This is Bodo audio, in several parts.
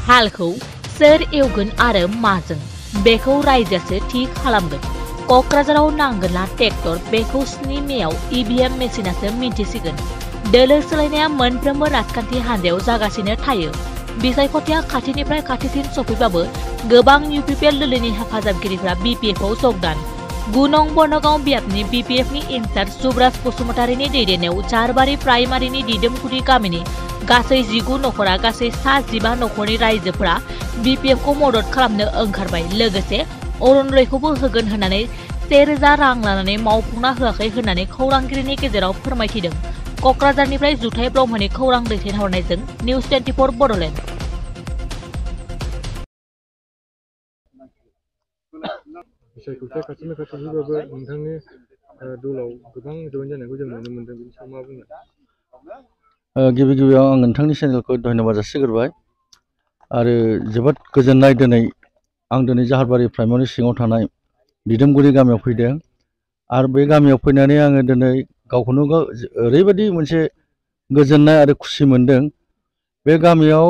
हालखौ सोर एवगोन आरो माजों बेखौ रायजोआसो थि खालामगोन। क'क्राझाराव नांगोनना ट्रेक्टर बेखौ 7 मेआव EVM मेसिनासो मिन्थिसिगोन। दोलो सोलायनाया मोनफ्रोमबो राजखान्थि हान्जायाव जागासिनो थायो। बिसायख'थिया खाथिनिफ्राय खाथिसिन सफैबाबो गोबां UPPL दोलोनि हेफाजाबगिरिफ्रा BPFआव जगदान। 9 नं बनगाव बियाबनि BPFनि इनचार्ज जुबराज बसुमतारीनि दैदेननायाव जारबारि प्राइमारिनि दिदोमगुरि गामिनि गासै 19 नखरा गासै सा 15 नखरनि रायजोफोरा BPFखौ मदद खालामनो ओंखारबाय। लोगोसे अरुनदयखौबो होगोन होननानै 1000 रां लानानै मावफुंना होआखै होननानै खौरांगिरिनि गेजेराव फोरमायथिदों। क'क्राझारनिफ्राय जुथाइ ब्रह्मनि खौरां दैथायहरनायजों निउज 24 बड'लेण्ड। बिसायख'थिया खाथिनि खाथि फैबाबो नोंथांनि दलाव गोबां जयेन जानायखौ जों नुनो मोनदों, बेनि सायाव मा बुंनो? गिबि गिबियाव आं नोंथांनि चेनेलखौ धन्यबाद जासिग्रोबाय आरो जोबोद गोजोननाय आं दिनै जाहारबारि प्राइमारि सिङाव थानाय दिदोमगुरि गामियाव फैदों आरो बे गामियाव फैनानै आङो दिनै गावखौनो गाव ओरैबायदि मोनसे गोजोननाय आरो खुसि मोनदों। बे गामियाव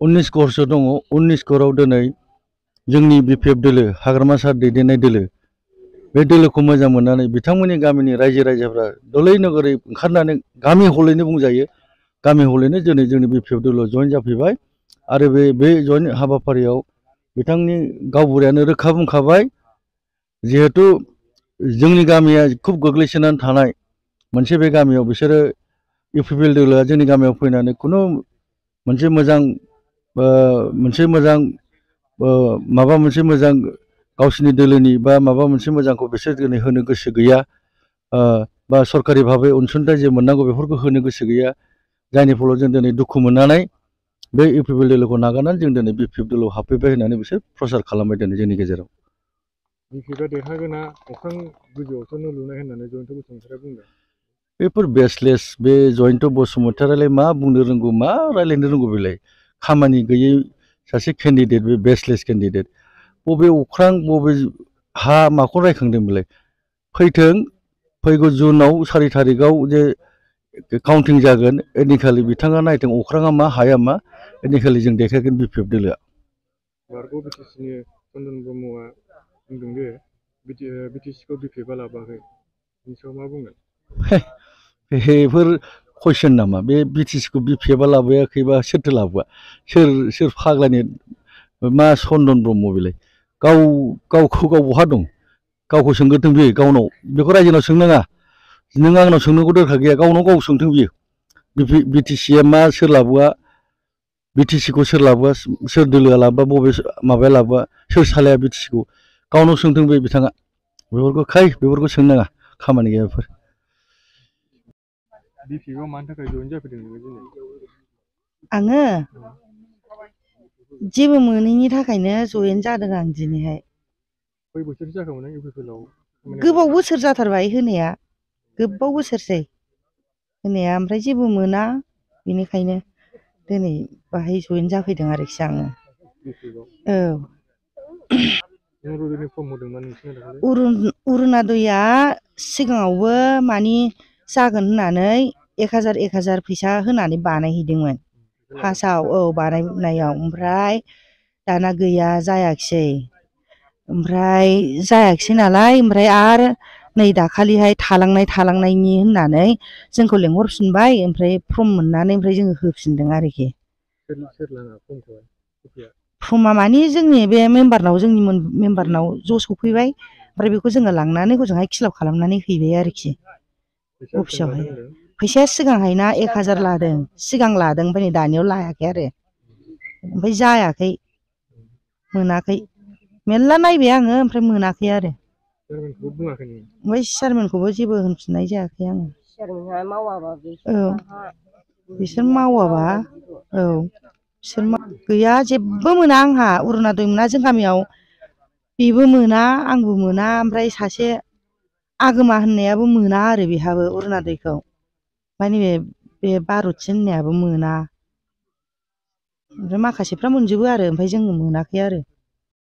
19 घरसो दङ। 19 घराव दिनै जोंनि BPF दोलो हाग्रामा सार दैदेननाय दोलो, बे दोलोखौ मोजां मोननानै बिथांमोननि गामिनि रायजो राजाफ्रा दलै नोगोरै ओंखारनानै गामि हलैनो बुंजायो, गामि हलैनो दिनै जोंनि BPF दोलोआव जयेन जाफैबाय आरो बे जयेन हाबाफारियाव बिथांनि गावबुरायानो रोखा बुंखाबाय जिहेतु जोंनि गामिया खुब गोग्लैसोनानै थानाय मोनसे बे गामियाव बिसोरो UPPL दोलोआ जोंनि गामियाव फैनानै खुनु मोनसे मोजां माबा मोनसे मोजां गावसिनि दोलोनि बा माबा मोनसे मोजांखौ बिसोर दिनै होनो गोसो गैया, बा सरकारि भाबै अनसुंथाइ जे मोननांगौ बेफोरखौ होनो गोसो गैया। जायनि फलाव जों दिनै दुखु मोननानै बे UPPL दोलोखौ नागारनानै जों दिनै BPF दोलोआव हाबफैबाय होननानै बिसोर प्रसार खालामबाय दिनै जोंनि गेजेराव। BPFआ देरहागोना अख्रां गोजौआवसो न' लुनाय होननानै जयन्त बसुमतारीया बुंदों। बेफोर बेसलेस। बे जयन्त बसुमतारीयालाय मा बुंनो रोंगौ, मा रायज्लायनो रोंगौ, बेलाय खामानि गैयै सासे केन्डिडेट, बे बेसलेस केन्डिडेट। बबे अख्रां बबे हा माखौ रायखांदों बेलाय? फैथों, फैगौ जुनाव 4 थारिखआव जे काउन्टिं जागोन, एदिनखालि बिथाङा नायथों अख्राङा मा हाया मा, एदिनखालि जों देखायगोन BPF दोलोआ। बारग' BTCनि चन्दन ब्रह्मआ बुंदों जे BTCखौ BPFआ लाबोआखै, बेनि सायाव मा बुंगोन? बेफोर कुइसन नामा? बे BTCखौ BPFआ लाबोआखैबा सोरथो लाबोआ? सोर फाग्लानि मा चन्दन ब्रह्म बेलाय? गावखौ गाव बहा दं? गावखौ सोंग्रोथों बियो गावनाव, बेखौ रायजोनाव सोंनाङा। नों आंनाव सोंनांगौ दरखार गैया, गावनाव गाव सोंथों बियो। BTCआ मा, सोर लाबोआ, BTCखौ सोर लाबोआ, सोर दोलोआ लाबोआ, बबे माबाया लाबोआ, सोर सालाया BTCखौ, गावनाव सोंथों बे बिथाङा। बेफोरखौ सोंनाङा, खामानि गैया बेफोर। BPFआव मानि थाखाय जयेन जाफैदों नोङो दिनै? आङो जेबो मोनैनि थाखायनो जयेन जादों आं दिनैहाय। खय बोसोरसो जाखोमोन UPPLआव? गोबाव बोसोर जाथारबाय होनाया, गोबाव बोसोरसै होनाया, ओमफ्राय जेबो मोना, बेनिखायनो दिनै बाहाय जयेन जाफैदों आरोखि आङो। औ। अरुनदयआ सिगाङावबो मानि जागोन होननानै 1000 फैसा होनानै बानायहैदोंमोन फार्स्टआव। औ, बानायनायाव ओमफ्राय दाना गैया, जायाखिसै। ओमफ्राय जायाखिसै नालाय, ओमफ्राय आरो नै दाखालिहाय थालांनायनि होननानै जोंखौ लेंहरफिनबाय, ओमफ्राय फर्म मोननानै ओमफ्राय जोङो होफिनदों आरोखि। फर्मा मानि जोंनि बे मेम्बारनाव, जोंनि मेम्बारनाव ज' सफैबाय, ओमफ्राय बेखौ जोङो लांनानै हजोंहाय फिलाप खालामनानै हैबाय आरोखि अफिसावहाय। फैसाया सिगांहायना 1000 लादों, सिगां लादों, ओमफ्राय नै दानियाव लायाखै आरो। ओमफ्राय जायाखै, मोनाखै। मेरला नायबाय आङो, ओमफ्राय मोनाखै आरो। ओमफ्राय चेयारमेनखौबो जेबो होनफिननाय जायाखै आङो। औ, बिसोर मावाबा, औ, बिसोर गैया, जेबो मोना आंहा। अरुनदय मोना जों गामियाव, बेबो मोना, आंबो मोना। ओमफ्राय सासे आगोमा होननायाबो मोना आरो, बेहाबो अरुनदयखौ। ओमफ्राय नैबे बे बार'थि होननायाबो मोना। ओमफ्राय माखासेफ्रा मोनजोबो आरो, ओमफ्राय जोङो मोनाखै आरो।